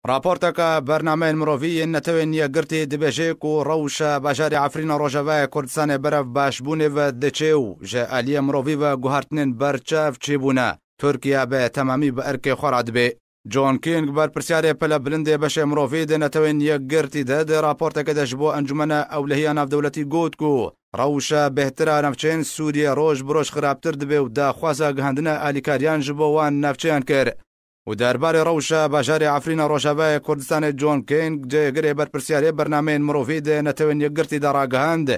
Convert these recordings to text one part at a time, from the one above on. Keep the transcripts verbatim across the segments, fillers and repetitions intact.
Raporteke bernameyên mirovî yên Netewên Yekgirtî dibêje ku rewşa bajarê Efrîna Rojavayê Kurdistanê berev başbûnê ve diçe û ji aliyê mirovî ve guhartinên berçav çêbûne. Tirkiye bi temamî bi erkê xwe re dibe. John King, berpirsiyarê pilebilindê beşê mirovî di Netewên Yekgirtî de, di raportekê de ji bo Encûmena Ewlehiya Navdewletî got ku rewşa bêhtir a navçeyên Sûriyê roj bi roj xirabtir dibe û daxwaza gihandina alîkariyan ji bo wan navçeyan kir. Û derbarê rewşa bajarê Efrîna Rojavayê Kurdistanê John King, cêgirê berpirsiyarê bernameyên mirovî di Netewên Yekgirtî de ragihand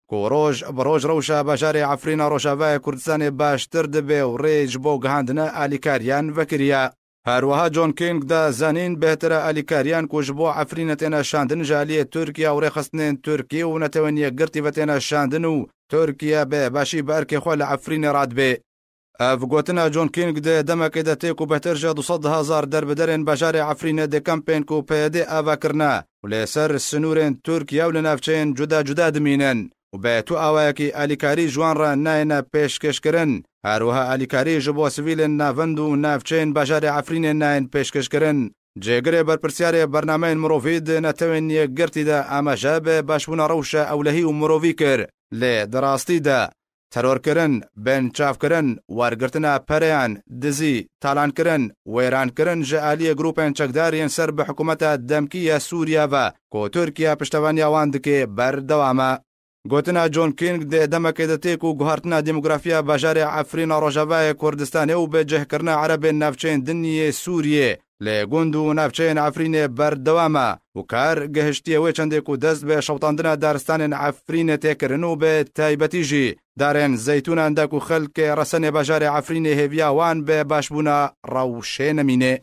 ku roj bi roj rewşa bajarê Efrîna Rojavayê Kurdistanê baştir dibe û rê ji bo gihandina alîkariyan vekiriye. Her wiha John King da zanîn, bêhtir e alîkariyan ku ji bo Efrînê têne şandin ji aliyê Tirkiye û rêxistinên Tirkî û Netewên Yekgirtî ve têne şandin û Tirkiye bi başî bi erkê xwe li Efrînê radibe. Ev gotina John King di demekê de tê ku bêhtir ji du sed hezar derbiderên bajarê Efrînê di kempên ku P Y D ava kirine û li ser sinûrên Tirkiye û li navçeyên cuda cuda dimînin û bi tu awayekî alîkarî ji wan re nayêne pêşkêşkirin. Her wiha alîkarî ji bo sivîlên navend û navçeyên bajarê Efrînê nayên pêşkêşkirin. Cêgirê berpirsiyarê bernameyên mirovî di Netewên Yekgirtî de amaje bi başbûna rewşa ewlehî û mirovî kir. Lê di rastî de terorkirin, binçavkirin, wergirtina pereyan, dizî, talankirin, wêrankirin ji aliyê grûpên çekdar yên ser bi hikûmeta demkî ya Sûriye ve ku Tirkiye piştevaniya wan dike berdewam e. Gotina John King di demekê de tê ku guhartina demografiya bajarê Efrîna Rojavayê Kurdistanê û bi cihkirina Erebên navçeyên din yê Sûriyê li gund û navçeyên Efrînê berdewam e û kar gihiştiye wê çendê ku dest bi şewitandina daristanên Efrînê tê kirin û bi taybetî jî darên zeytûnan de ku xelkê resenê bajarê Efrînê hêviya wan bi başbûna rewşê nemîne.